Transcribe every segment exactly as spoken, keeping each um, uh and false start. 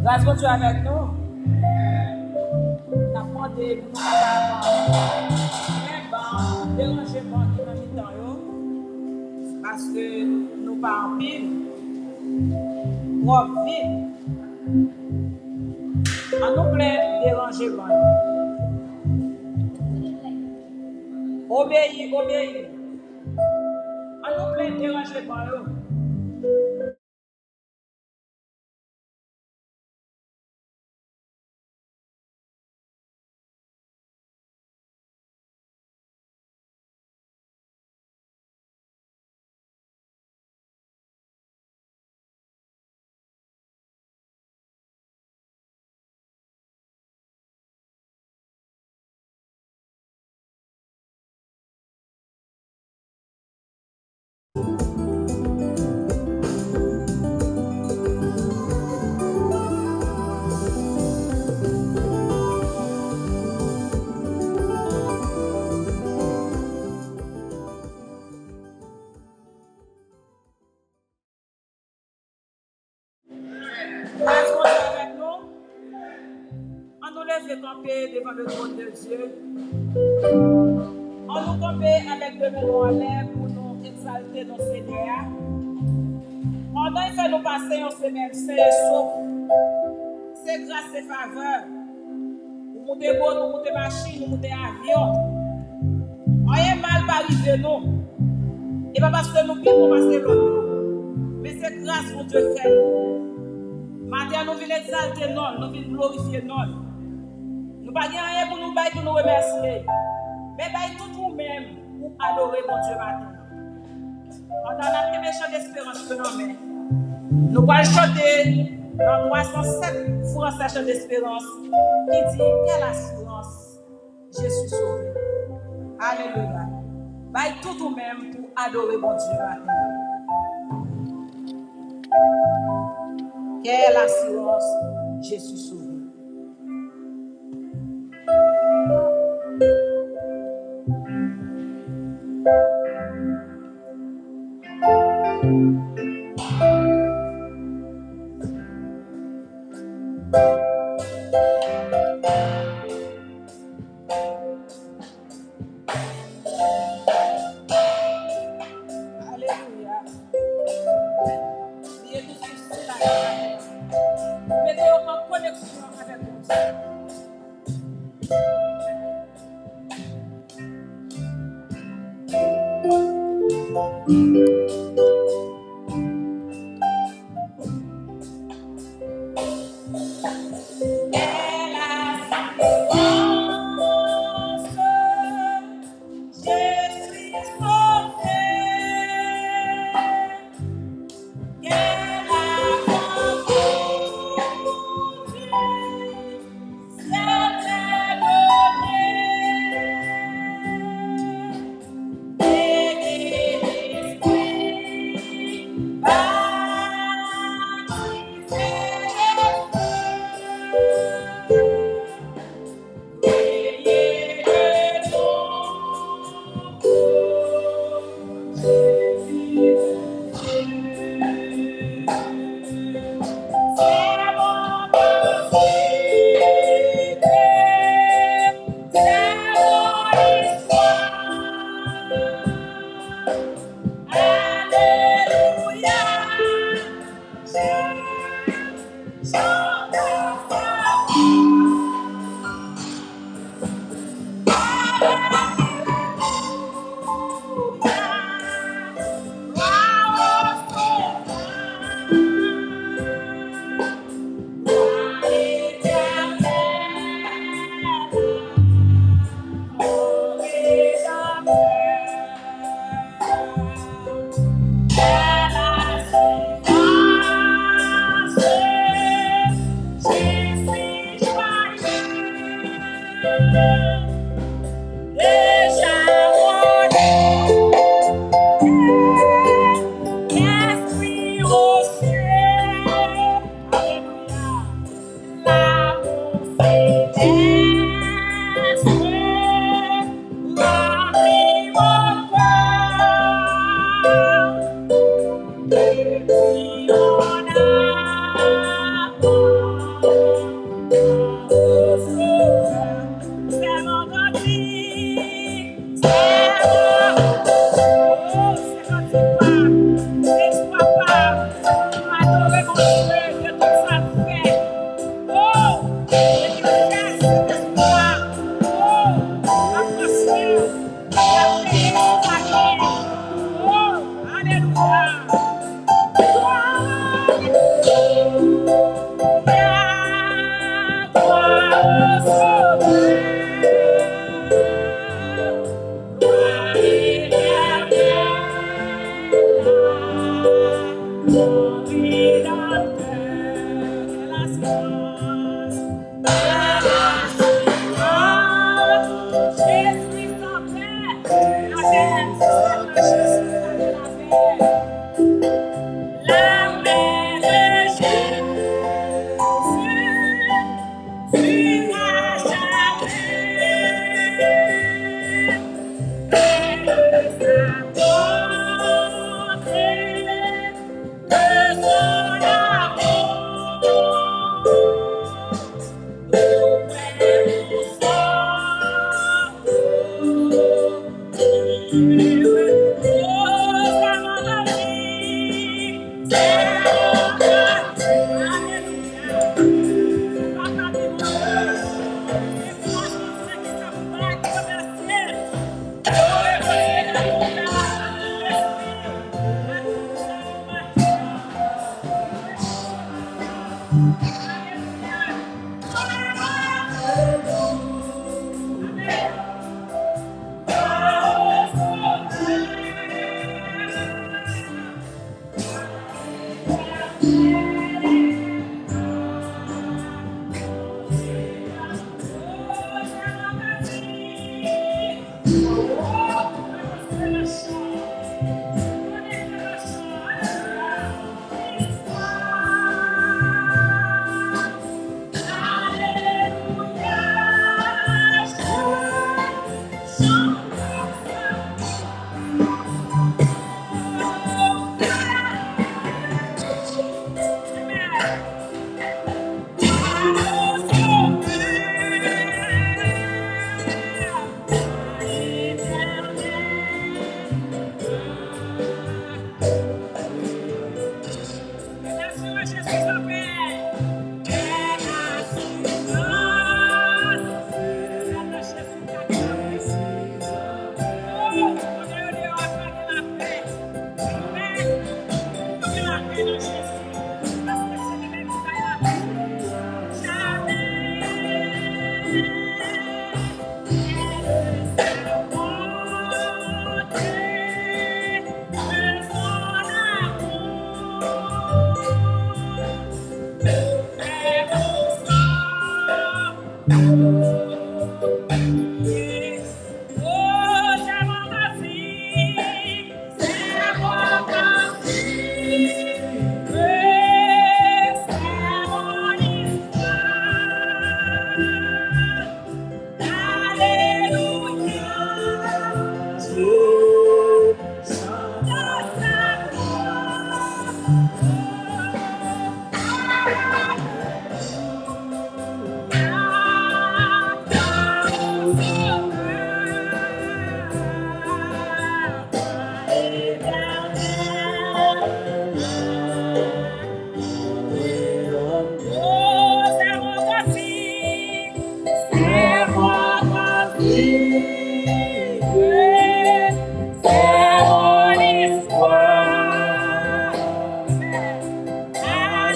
Gras Bondye avèk nou. N ap mande pou nou kapab fè ban, deranje ban ki nan mitan yo, paske nou pa anpil, twòp vit. An nou plen deranje ban yo. Obeyi, obeyi. An nou plen deranje ban yo. Gras Bondye avèk nou. An nou leve kanpe devan le trône de Dieu. An nou kanpe avèk de men nou anlè pou nou egzalte non Senyè a. Pandan l fè nou pase yon semèn sen e sof, se gras, se favè. Ou moute bot, ou moute machin, ou moute avyon. Anyen mal pa rive nou. E pa paske nou pi bon pase lòt yo. Men se gras Bondye fè nou. Maten an, nou vin egzalte non l, nou vin glorifye non l. Nou pa gen anyen pou nou bay, pou nou remèsye. Men bay tout ou menm pou adore Bondye maten an. Pandan n ap kenbe chan desperans yo nan men, nou pral chante nan twa san sèt fransè chan desperans ki di, Quelle assurance, je suis sauvé. Alelouya. Bay tout ou menm pou adore Bondye maten an. Quelle assurance, je suis sauvé. Alelouya. Bliye tout sousi la. Mete yo an koneksyon avèk Bondye.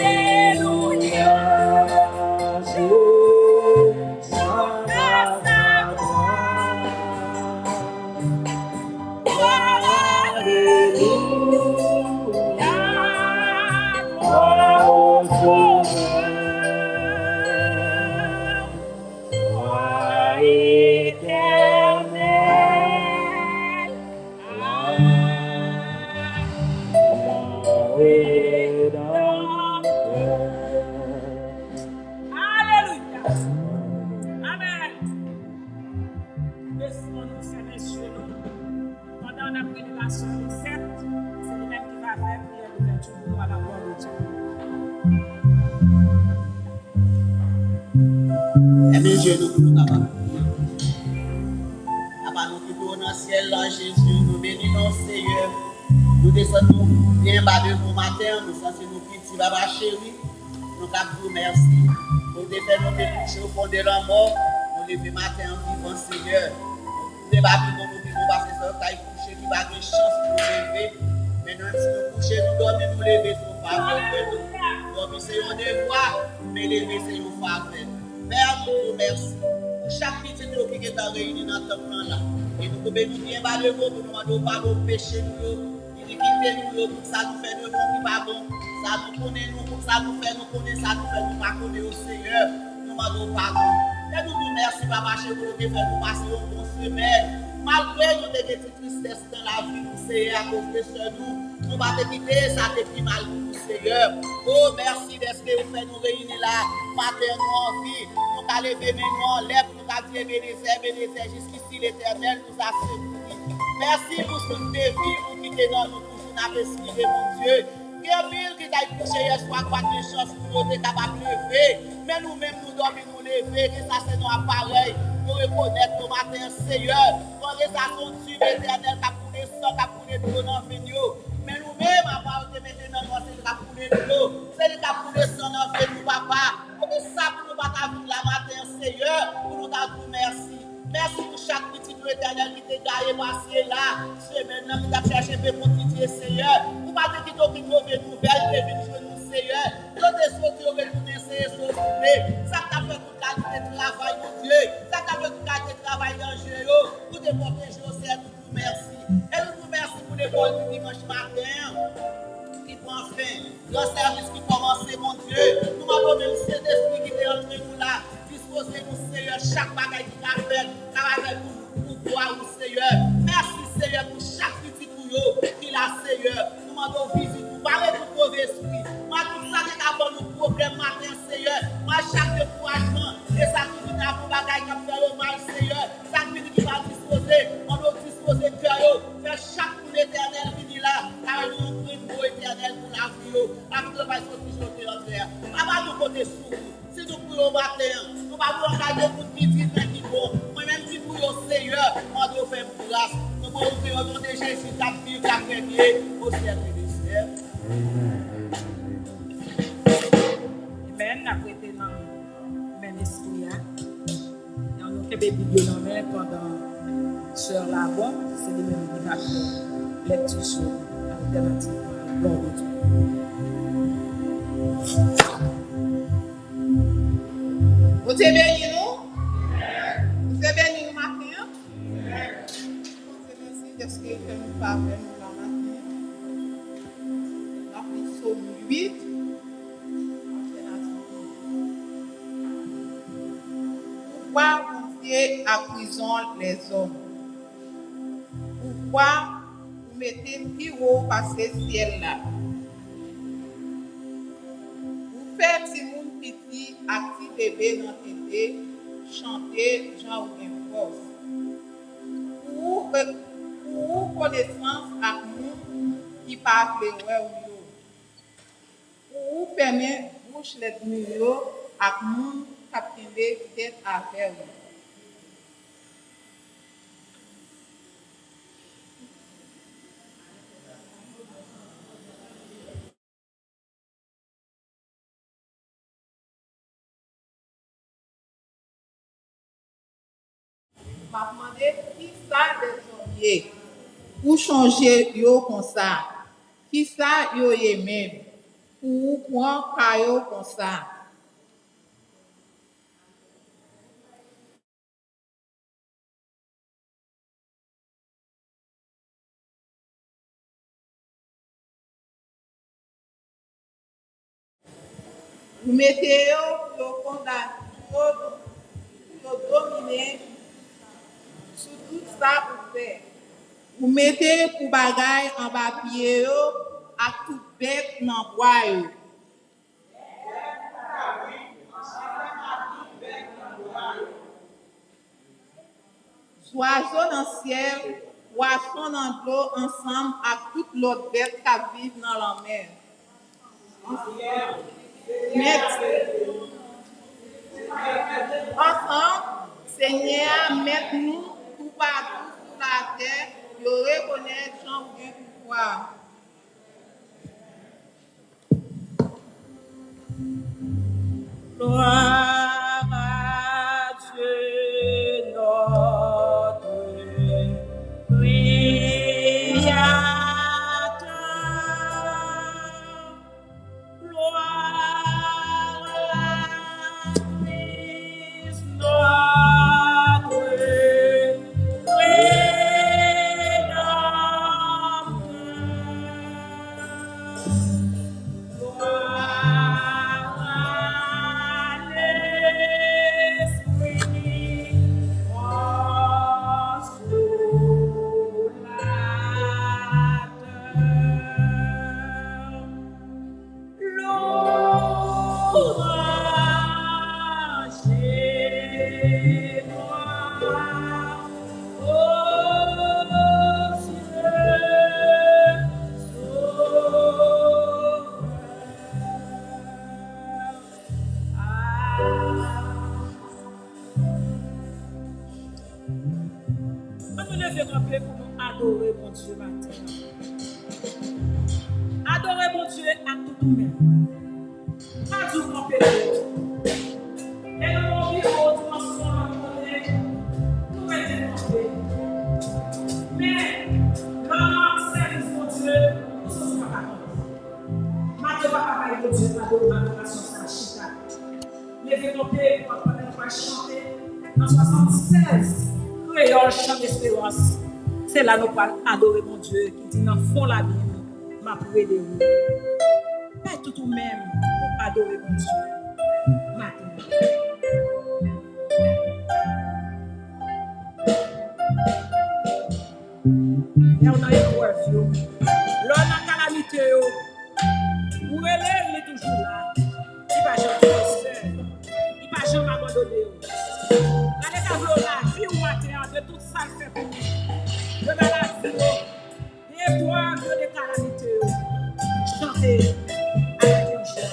Alelouya. Amèn. Desann nou, fèmen je nou. Pandan n ap rele la sè Lisette, se li menm ki va fè priyè louvèti pou nou a la glwa de Dye. Fèmen je nou pou nou kapab priye. Papa nou ki te nan syèl la, Jezi, nou beni non w, Seyè. Nou desann nou byen ba devan w maten an, nou santi nou piti, Papa cheri. Nou t ap di w mèsi. Ou te fè nou te kouche o fon de lanmò, nou leve maten an vivan, Seyè. Ou te ba pi bon nou pi bon pase sa yo k al kouche ki pa gen chans pou leve. Men nou menm si nou kouche, nou dòmi, nou leve, se yon favè ou fè nou. Dòmi se yon devwa, men leve se yon favè. Pè, nou di w mèsi pou chak pitit yo ki gentan reyini nan tanp lan la. E nou koube nou byen ba devan w pou nou mande w padon peche nou yo. Inikite nou yo, tout sa nou fè de bon ki pa bon, sa nou konnen nou, tout sa nou fè nou konnen, sa nou fè nou pa konnen yo, Seyè, nou mande w padon. Fè nou di w mèsi, Papa cheri, pou nou te fè nou pase yon bon semèn. Malgre nou te gen ti tristès nan lavi nou, Seyè, akoz de sè nou, nou pa te kite sa te pi mal pou nou, Seyè. O, mèsi dèske ou fè nou reyini la maten an, nou anvi, nou ka leve men nou anlè pou nou ka di, Ebenezè, Ebenezè, jiskisi Letènèl nous a secourus. Mèsi pou souf de vi ou kite nan nou, toujou n ap espire, Bondye. Gen anpil ki t al kouche yè swa, kwak gen chans pou yo te kapab leve. Men nou menm, nou dòmi, nou leve. Gen sa se nou ap parèy. Nou rekonèt nou maten an, Seyè. Malgre sa se yon tib etènèl k ap koule san, k ap koule dlo nan venn yo. Men nou menm, apa yo te mete nan nou an, se li k ap koule dlo. Se li k ap koule san nan venn nou, papa. Poukisa pou nou pa ta vin la maten an, Seyè, pou nou ta di w mèsi? Mèsi pou chak pitit ou, Etènèl, ki te gaye pase la, semèn nan, ki t ap chèche pepon Didye, Seyè. Ou pa te kite okenn move nouvèl te vin jwenn nou, Seyè. Yo te soti, yo retounen, Seyè, si w vle. Sa k t ap fè tout kalite travay, Bondye. Sa k t ap fè tout kalite travay nan je yo. Ou te pwoteje yo, Seyè, nou di w mèsi. E nou di w mèsi pou lekòl di dimanch maten an ki pran fen. Gran sèvis ki kòmanse, Bondye. Nou mande w menm Sentespri ki te antre nou la, dispoze nou, Seyè, chak bagay ki ka fèt, ka fèt pou, pou glwa ou, Seyè. Mèsi, Seyè, pou chak pitit ou yo ki la, Seyè. Nou mande w vizit nou, bare tout move espri. Mande tout sa ki ka ban nou pwoblèm maten, Seyè. Mande chak dekourajman, e sa ki vin avè bagay k ap fè yo mal, Seyè. Sa k vini ki pa dispoze, mande w dispoze kè yo. Fè chak moun, Etènèl, vini la avèk yon grenn mo, Etènèl, pou lavi yo. Avèk travay sòti jodi an tè a. Papa, nou konte sou ou. Si nou priye w maten an, nou pa pou angaje moun ki di men ki bon. Mwen menm di pou yo, Seyè, mande w fè m gras. Nou priye w nan non de Jezi k ap viv, k ap renye o syèk dè syèk. Amèn. Amèn. N ap rete nan menm espri a. An nou kenbe Bib yo nan men pandan sè Labon, se li menm ki va fè lèkti sou altènativ Lòd de Dye. Bondye beni nou. Bondye beni nou maten an. Bondye mèsi dèske l fè nou favè nou la maten an. N ap li Sòm uit. Pouvwa Bondye a prizon lèzòm. Pouvwa ou mete pi wo pase syèl la. Ou fè timoun piti ak ti bebe nan tete chante jan ou gen fòs. Pou ou re-, pou ou konesans ak moun ki pa vle wè w yo. Pou ou fèmen bouch lènmi yo ak moun k ap kenbe tèt avè w. M ap mande, kisa lèzòm ye? Ou chonje yo konsa? Kisa yo ye menm? Pou ou pran ka yo konsa? Ou mete yo pou yo konda-, pou yo, pou yo domine sou tout sa ou fè. Ou mete pou bagay anba pye yo ak tout bèt nan bwa yo. Zwazo nan syèl, pwason nan dlo ansanm ak tout lòt bèt k ap viv nan lanmè. Mèt, ansanm, Senyè a, Mèt nou, toupatou sou latè, yo rekonèt jan ou gen pouvwa. Gloire à Dieu, notre Créateur. Gloire à Christ, notre Rédempteur. Bondye maten an. Adore Bondye ak tout ou menm. Pa di w kanpe non. E nan yon biwo dimansyon lòt kote, nou rete kanpe. Men, lè w nan sèvis Bondye, ou santi w pa ka kanpe. Maten w pa ka bay Bondye adorasyon sa chita. Leve kanpe pou aprann nou pral chante nan swasannsèz Kreyòl Chan Desperans. Se la nou pral adore Bondye ki di nan fon labim, m ap rele ou. Pè tout ou menm pou adore Bondye maten. Lè w nan eprèv yo, lè w nan kalamite yo, ou rele l, li toujou la. Li pa janm kite w sèl. Li pa janm abandone w. Gade tablo lavi w maten an, de tout sa l fè pou ou. Yo nan lavi yo, de eprèv yo, de kalamite yo. Chante avèk yon jè.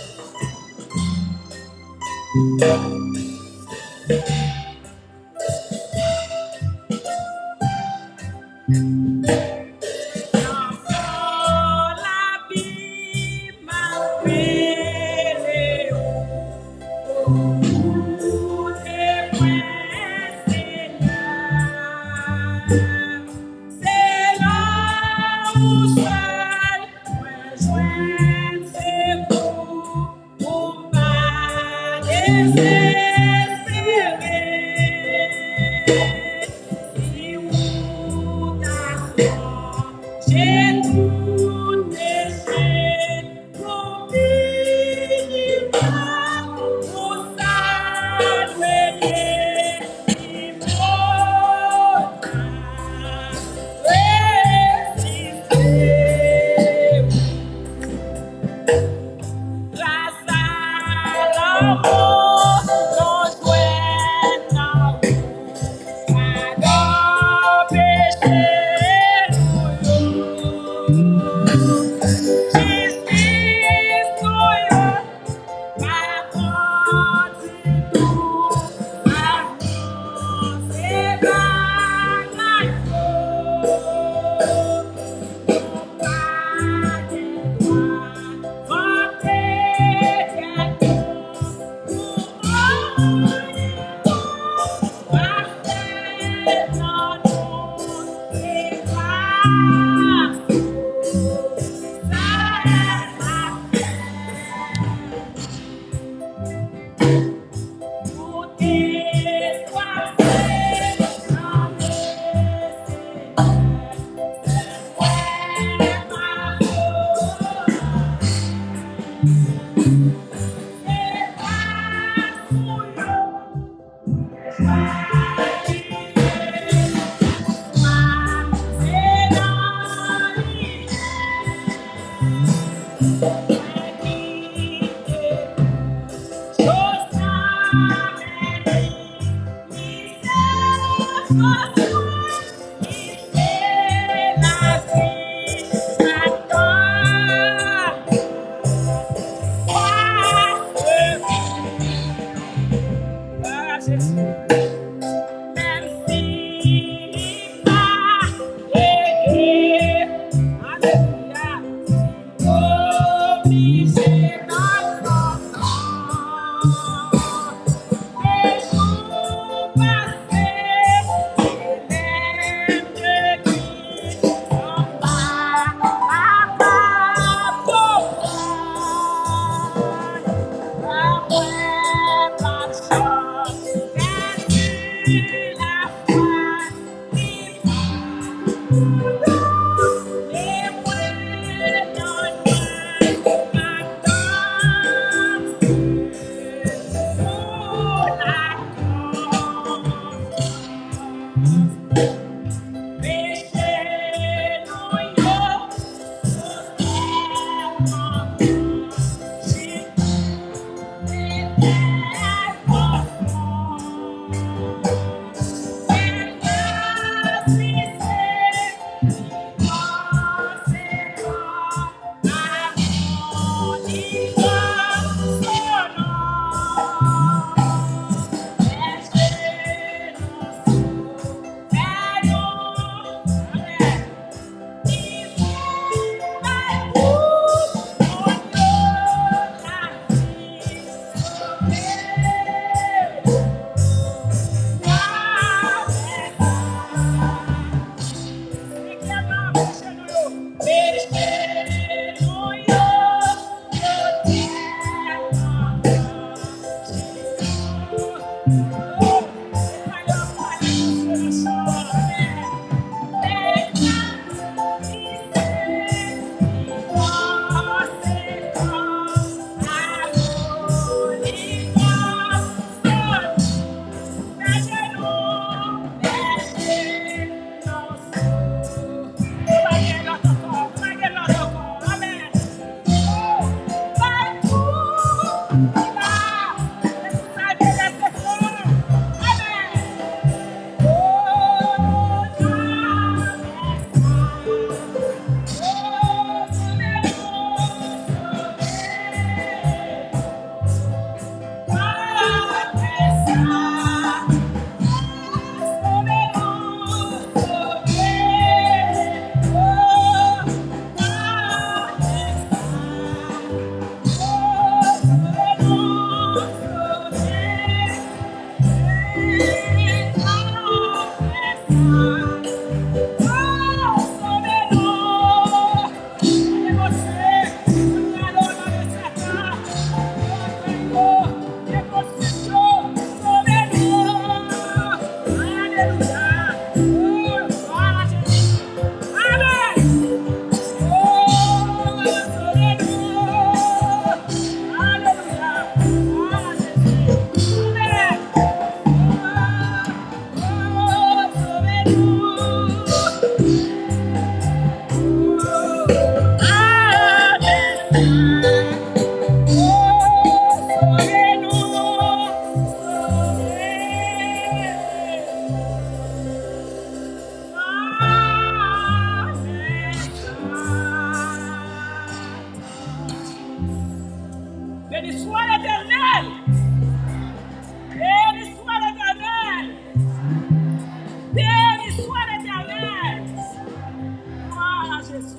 Jezi.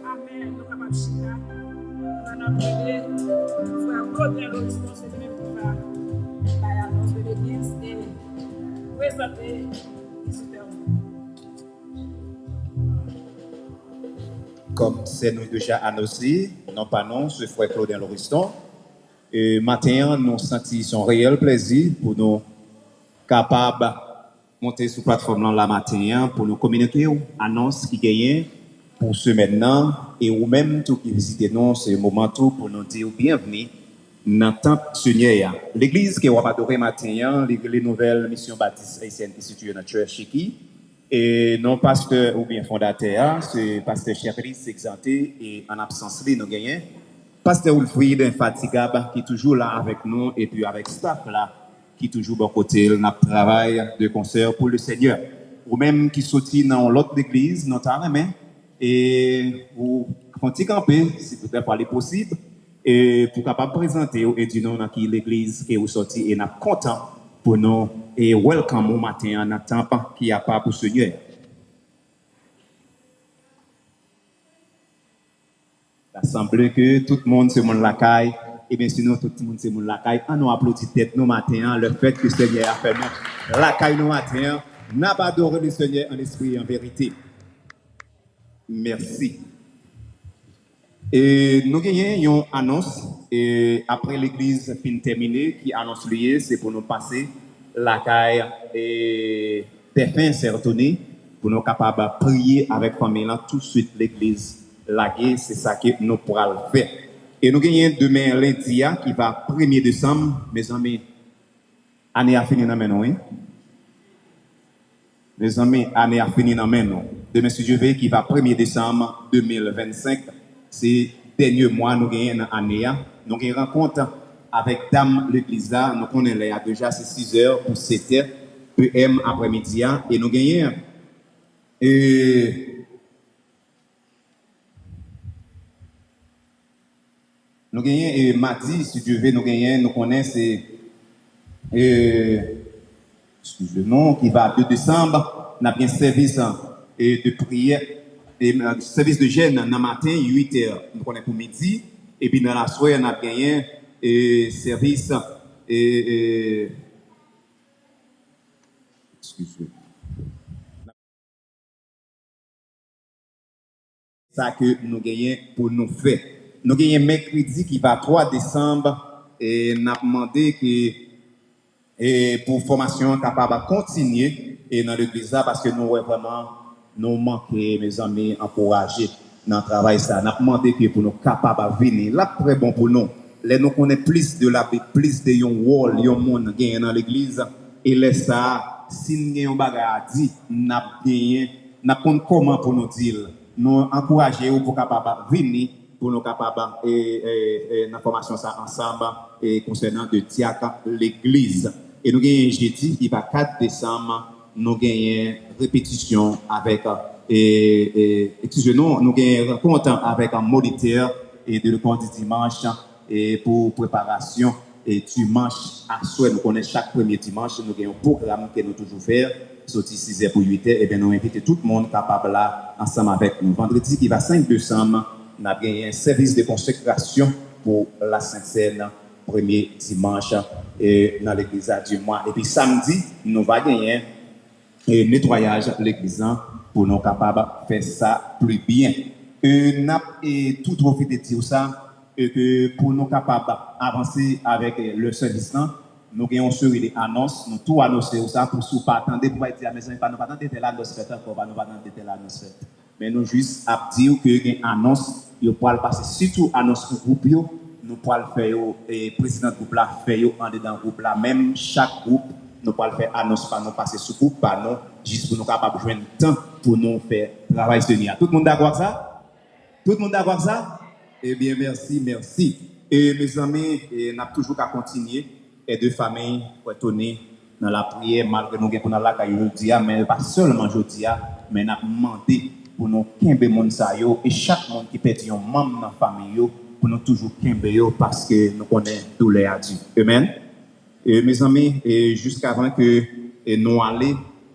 Amèn. Nou kapab chita. Pandan n ap priye, frè Claudel Loriston, se li menm ki va bay anons de legliz e prezante vizitè nou. Kòm sè nou deja anonse, non pa nou, se frè Claudel Loriston. E maten an, nou santi se yon reyèl plèzi pou nou kapab monte sou platfòm lan la maten an pou nou kominike w anons ki genyen pou semèn nan. E ou menm tou ki vizite nou, se moman tou pou nou di w byenvni nan tanp Senyè a. Legliz ke w ap adore maten an, li rele Nouvèl Misyon Batis Ayisyèn ki sitiye nan Cherokee. E non pastè oubyen fondatè a, se pastè Cherlis Exante, e an absans li, nou genyen pastè Wilfrid Infatigab ki toujou la avèk nou, epi avèk staff la ki toujou bò kote l, n ap travay de konsè pou le Senyè. Ou menm ki soti nan yon lòt legliz, nou ta renmen e ou fè yon ti kanpe, si toutèfwa li posib, e pou kapab prezante w e di nou nan ki legliz ke ou soti, e n ap kontan pou nou e welcome ou maten an nan tanp ki apa pou Senyè. Sa sanble ke tout moun se moun lakay. Ebyen, si nou tout moun se moun lakay, ann nou aplodi tèt nou maten an, le fait que Senyè a fè nou lakay nou maten an. N ap adore le Senyè an espri e an verite. Mèsi. E nou genyen yon anons, e apre legliz fin tèmine, ki anons li ye, se pou nou pase lakay, e dèfen Sè Tony, pou nou kapab priye avèk fanmi lan tousuit legliz lage, se sa ke nou pral fè. E nou genyen demen lendi a, ki va premye desanm, mezanmi, ane a fini nan men nou, wi. Mezanmi, ane a fini nan men nou. Demen, si Dye ve, ki va premye desanm de mil vennsenk, se dènye mwa nou genyen nan ane a. Nou gen rankont avèk dam legliz la. Nou konnen lè a deja, se sizè pou setè P M aprèmidi a. E nou genyen, e, Nou genyen, e, madi, si Dye ve, nou genyen, nou konnen se, e, eskize nou, ki va de desanm, n ap gen sèvis, e, de priyè, e, sèvis de jèn nan maten, uit è, nou konnen pou midi, epi nan laswè, n ap genyen, e, sèvis, e, e, eskize. Sa ke nou genyen pou nou fè. Nou genyen mèkredi ki va twa desanm, e n ap mande ke, e pou fòmasyon an kapab kontinye, e nan legliz la, paske nou wè vrèman nou manke, mezanmi, ankouraje nan travay sa. N ap mande ke pou nou kapab vini. L ap trè bon pou nou. Lè nou konnen plis de Labib, plis de yon wòl yon moun genyen nan legliz, e lè sa a, si n gen yon bagay a di, n ap genyen, n ap konn kòman pou nou di l. Nou ankouraje w pou w kapab vini, pou nou kapab, e, e, e, nan fòmasyon sa ansanm, e, konsènan de dyak legliz. E nou genyen jedi, ki va kat desanm, nou genyen repetisyon avèk, e, e, eskize nou, nou genyen rankont avèk monitè e de lekòl di dimanch, e pou preparasyon, e dimanch aswè, nou konnen chak premye dimanch, nou gen yon pwogram ke nou toujou fè, soti sizè pou uitè, ebyen, nou envite tout moun kapab la ansanm avèk nou. Vandredi ki va senk desanm, n ap genyen sèvis de konsekrasyon pou la Sent Sèn, premye dimanch, e nan legliz la di mwa. Epi samdi, nou va genyen e netwayaj legliz lan pou nou kapab fè sa pli byen. E n ap, e, tou pwofite di w sa, e ke pou nou kapab avanse avèk, e, le sèvis lan, nou gen yon seri de anons, nou tou anonse w sa, pou si w pa tande, pou pa di, a, mezanmi, pa nou pa tande tèl anons fèt ankò, pa nou pa tande tèl anons fèt. Men nou jis ap di w ke gen anons, yo pral pase, sitou anons pou gwoup yo, nou pral fè yo, e prezidan gwoup la fè yo andedan gwoup la menm, chak gwoup, nou pral fè anons pa nou pase sou gwoup pa nou, jis pou nou kapab jwenn tan pou nou fè travay Senyè a. Tout moun dakò ak sa? Tout moun dakò ak sa? Ebyen, mèsi, mèsi. E mezanmi, e n ap toujou ka kontinye. Èd de fanmi, frè Tony, nan lapriyè, malgre nou gen pou n al lakay yo jodi a, men pa sèlman jodi a, men n ap mande pou nou kenbe moun sa yo, e chak moun ki pèdi yon manm nan fanmi yo, pou nou toujou kenbe yo, paske nou konnen doulè a di. Amen. E mezanmi, e jiskavan ke, e nou ale,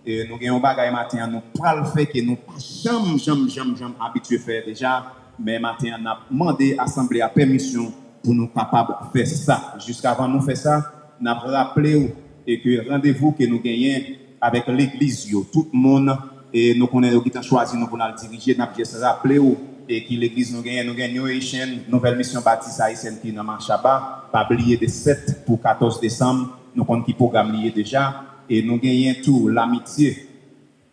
E nou gen yon bagay maten an nou pral fè ke nou pa janm, janm, janm, janm abitye fè deja. Men maten an n ap mande asanble a pèmisyon pou nou kapab fè sa. Jiskavan nou fè sa, n ap raple w e ke randevou ke nou genyen avèk legliz yo, tout moun, e nou konnen yo gentan chwazi nou pou n al dirije, n ap jis raple w e ki legliz nou genyen, nou gen New Haitian, Nouvèl Misyon Batis Ayisyèn ki nan Machaba, pa bliye de sèt pou katòz desanm, nou konn ki pwogram li ye deja, e nou genyen tou Lamitye,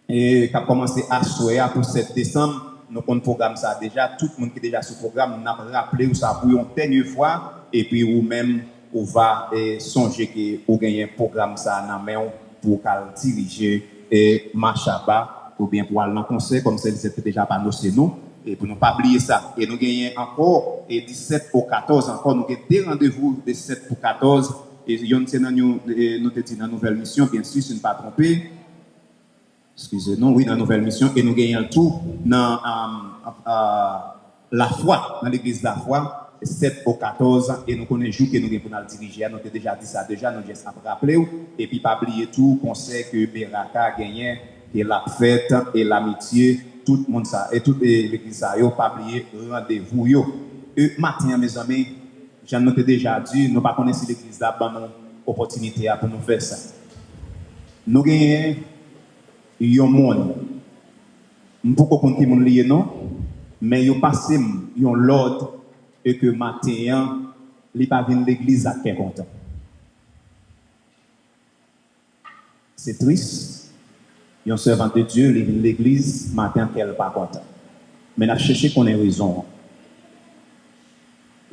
e k ap kòmanse aswè a pou sèt desanm. Nou konn pwogram sa a deja. Tout moun ki deja sou pwogram, n ap raple w sa pou yon dènye fwa. Epi ou menm, ou va e, sonje ke ou genyen pwogram sa a nan men w pou w ka al dirije e, Machaba oubyen pou w al nan konsè, kòm sè Lizèt te deja pa anonse nou. E pou nou pa bliye sa. E nou genyen ankò e, disèt ou katòz ankò. Nou gen de randevou de sèt pou katòz. E yonn se nan nou, e, nou te di nan Nouvèl Misyon, byen si, si n pa twonpe. Eskize nou, wi, nan Nouvèl Misyon, e nou genyen l tou nan um, uh, Lafwa, nan legliz Lafwa, sèt ou katòz, e nou konnen jou ke nou gen pou n al dirije a, nou te deja di sa deja, nou jis ap raple w, epi pa bliye tou, konsè ke Beraka genyen, ke l ap fèt, e Lamitye, tout moun sa, e tout e, legliz sa yo, pa bliye randevou yo. E maten an, mezanmi, jan nou te deja di, nou pa konnen si legliz la ban nou opòtinite a pou nou fè sa. Nou genyen yon moun. M poko konn ki moun li ye non, men yo pase m yon lòd e ke maten an, li pa vin legliz ak kè kontan. Se tris, yon sèvant de Dye, li vin legliz, maten an kè l pa kontan. Men n ap chèche konnen rezon an.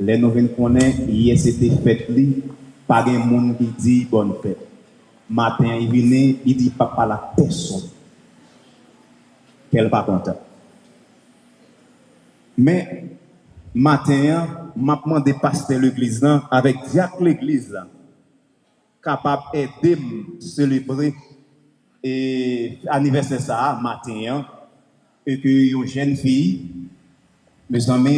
Lè nou vin konnen yè se te fèt li, pa gen moun ki di bòn fèt. Maten an, li vini, li di li p ap pale ak pèsonn. Kè l pa kontan. Men, maten an, m ap mande pastè legliz lan avèk dyak legliz lan kapab ede m selebre e, anivèsè sa a, maten an, e ke yon jèn fi, mezanmi,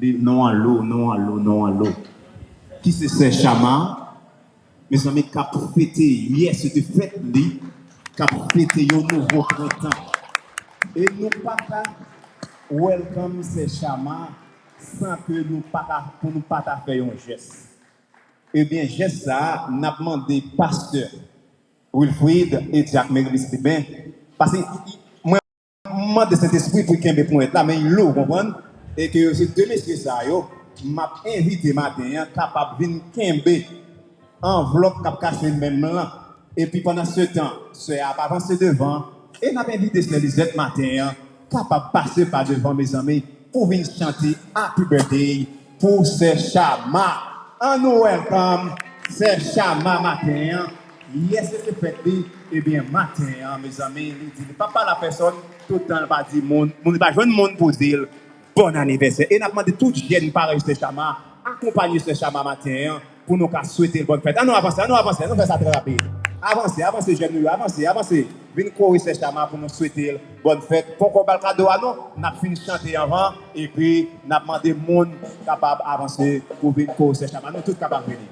li, non an lo, non an lo, non an lo. Ki se sè Chama, mezanmi, k ap fete yè, se te fèt li, k ap fete yon nouvo prentan. E nou pa ka welcome sè Chama san ke nou pa ta, pou nou pa ta fè yon jès. Ebyen, jès sa a, n ap mande pastè Wilfrid e dyak Merilis Liben, paske mwen, m mande Sentespri pou l kenbe ponyèt la, men li lou, w konprann? E ke se de mesye sa yo, m ap envite maten an, kapab vin kenbe anvlòp k ap kache menm lan. Epi pandansetan, sè a ap avanse devan, e n ap envite sè Lizèt maten an, kapab pase pa devan, mezanmi, pou vin chante Happy Birthday pou sè Chama. An nou welcome sè Chama maten an. Yè se te fèt li, ebyen maten an, mezanmi, li di li p ap pale a pèsonn, tout tan li pa di moun, moun li pa jwenn moun pou di l bòn anivèsè. E n ap mande tout jèn parèy sè Chama, akonpanye sè Chama maten an pou nou ka swete l bòn fèt. An nou avanse, an nou avanse, an nou fè sa trè rapid. Avanse, avanse jèn nou yo, avanse, avanse. Vin kore sè Chama pou nou swete l bòn fèt. Poko ba l kado a non, n ap fin chante anvan, epi n ap mande moun kapab avanse pou vin kore sè Chama. Nou tout kapab vini.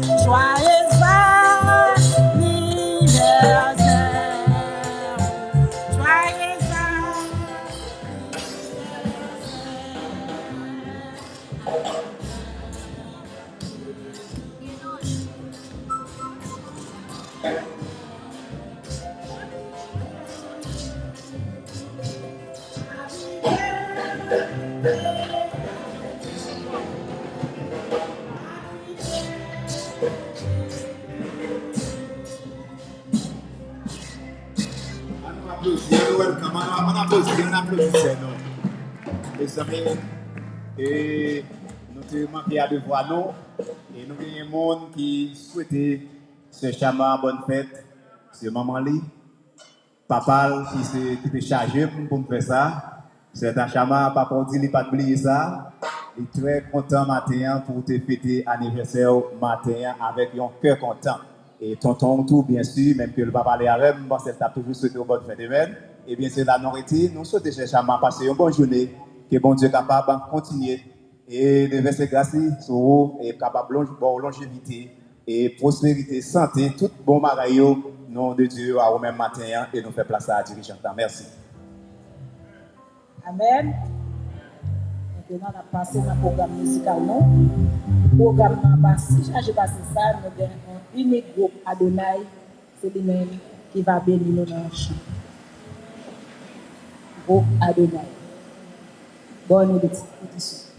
Joyeux anniversaire. Joyeux anniversaire. An nou aplodi, an nou welcome, an nou, an nou aplodi, an nou aplodi sè nou. Mezanmi, e nou te manke a devwa nou, e nou genyen moun ki swete sè Chama bòn fèt, se manman li. Papa l ki se, ki te chaje m pou m fè sa. Sè Tachama, papa w di li pa t bliye sa. Li trè kontan maten an pou w te fete anivèsè w maten an avèk yon kè kontan. E tonton w tou, byen si, menm ke l pa pale avè m, m panse l t ap toujou swete w bòn fèt, amèn. Ebyen, se la nou rete. Nou swete sè Chama pase yon bòn jounen, ke Bondye kapab kontinye e devèse gras li sou ou, e kapab lonj, ba w lonjevite, e pwosperite, sante, tout bon bagay yo, non de Dye yo a ou menm maten an, e nou fè plas sa a dirijant lan. Mèsi. Amèn. Mentnan, n ap pase nan pwogram mizikal nou. Pwogram nan pa si chaje pase sa, nou gen yon inik gwoup Adonai, se li menm ki va beni nou nan yon chan. Gwoup Adonai. Bòn edisyon.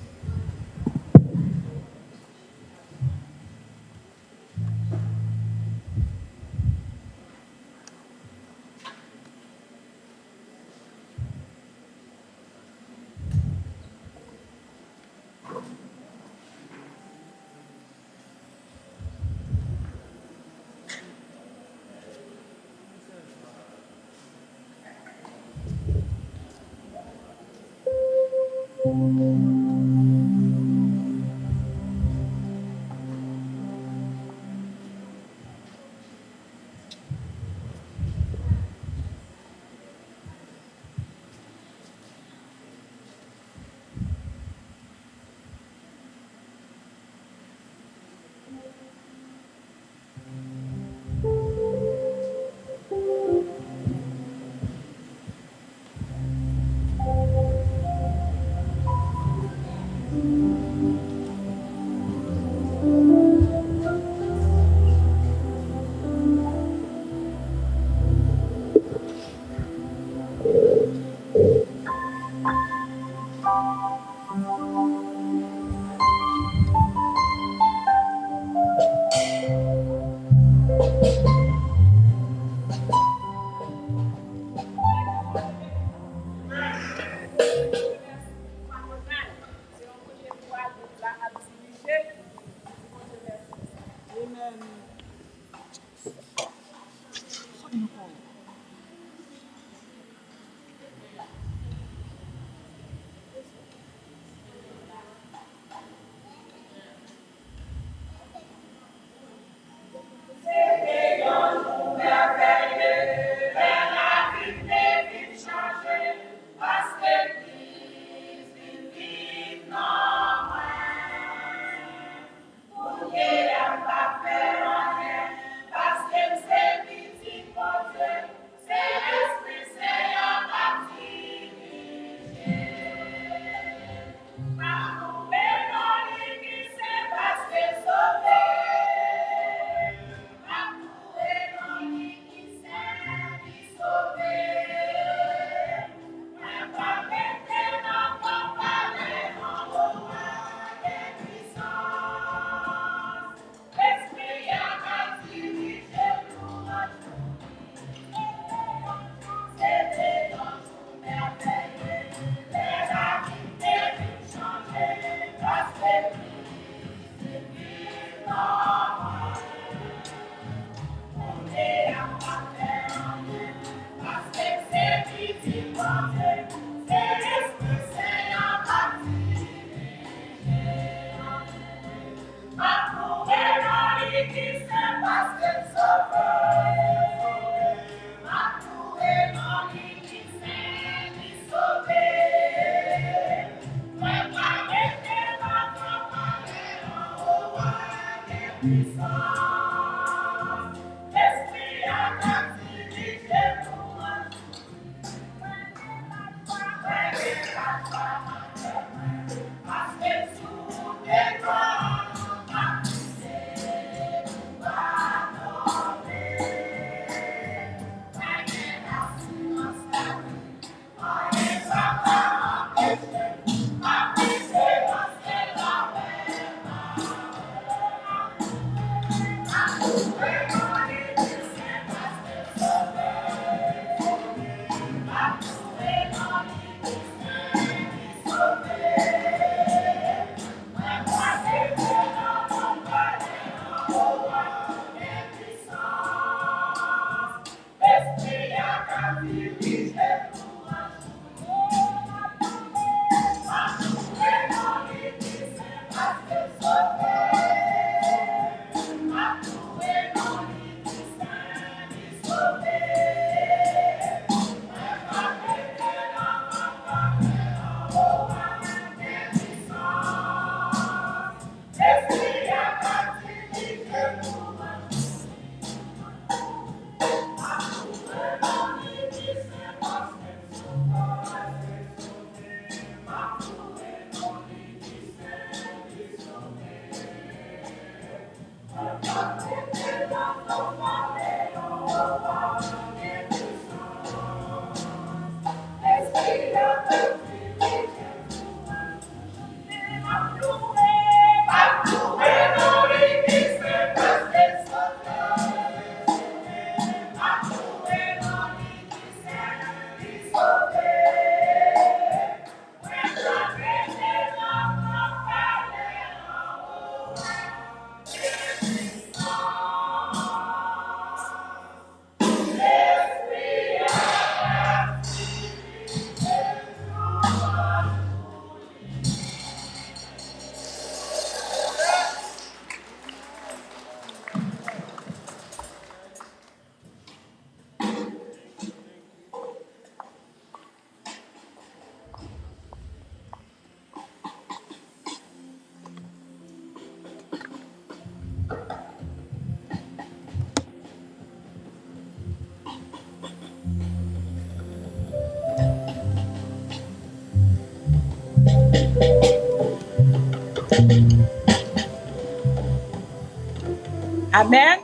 Amèn.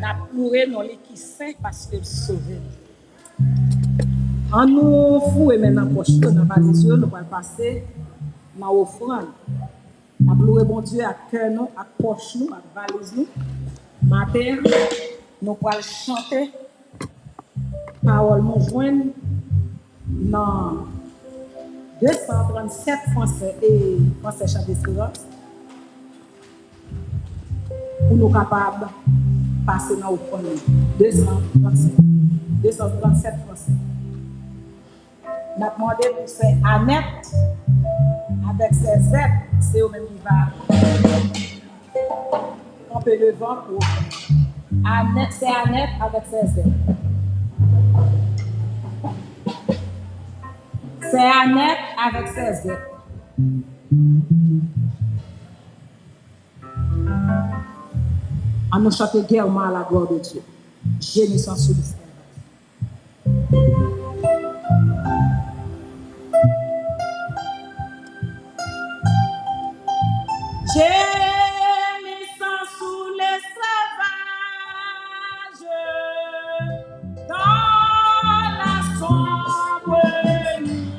N ap loure non li ki sen paske l sove nou. Ann nou foure men nan pòch yo, nan valiz yo, nou pral pase nan ofrann. N ap loure Bondye ak kè nou, ak pòch nou, ak valiz nou. Maten an, nou pral chante pawòl nou jwenn nan de san trannsèt fransè e fransè Chante Esperans. Pou nou kapab pase nan ofrann nan. De san trannsèt. De san trannsèt fransè. N ap mande pou sè Anèt avèk sè Zèt, se yo menm ki va kanpe devan pou ofrann. Anèt, sè Anèt avèk sè Zèt. Sè Anèt avèk sè Zèt. Ann nou chante Guère m'a la gloire de Dieu. Gémissant sous l'esclavage. Gémissant sous l'esclavage, dans la sombre nuit.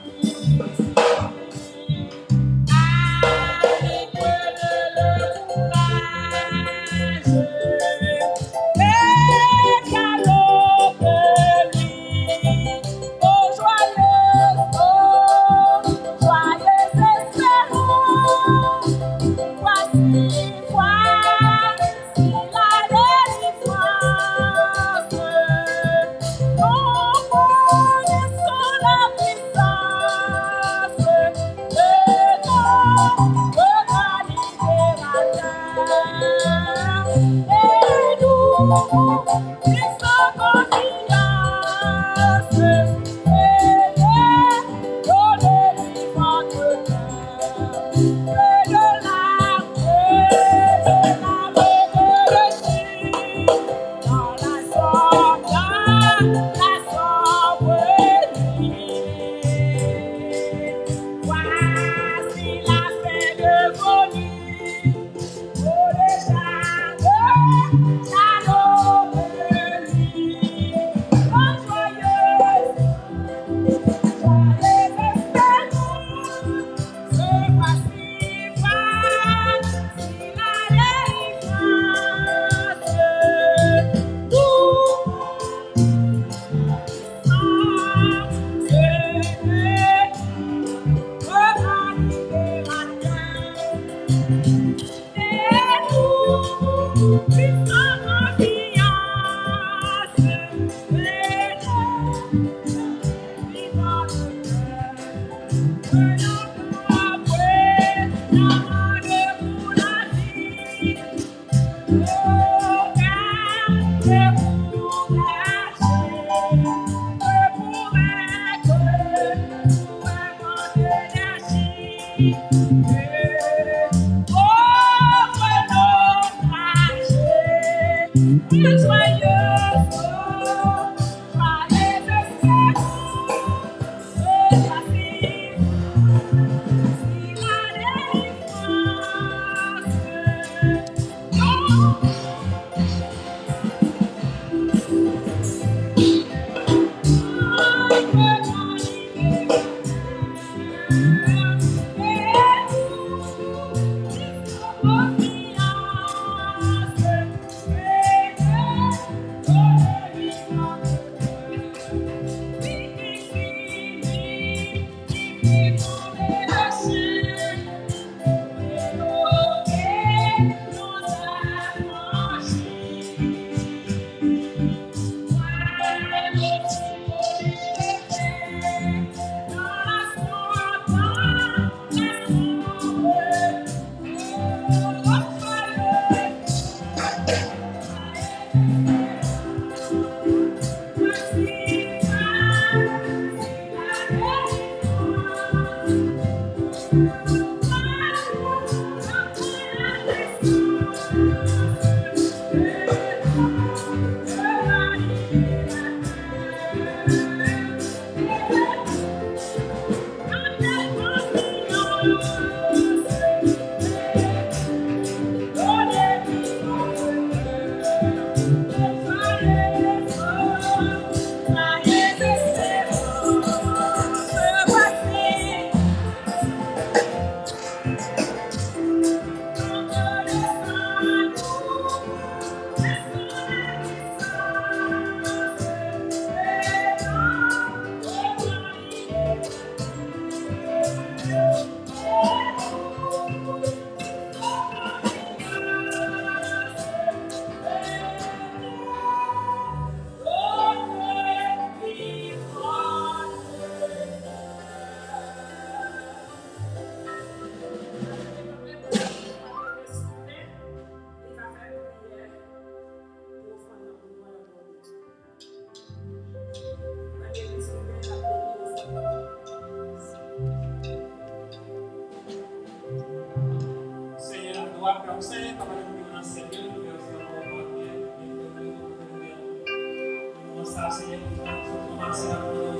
Senyè, adore Senyè, papa nou ki nan syèl yo, nou remersi w pou mwen, nou remersi w pou mwen. Sa, Senyè, nou remersi w pou mwen.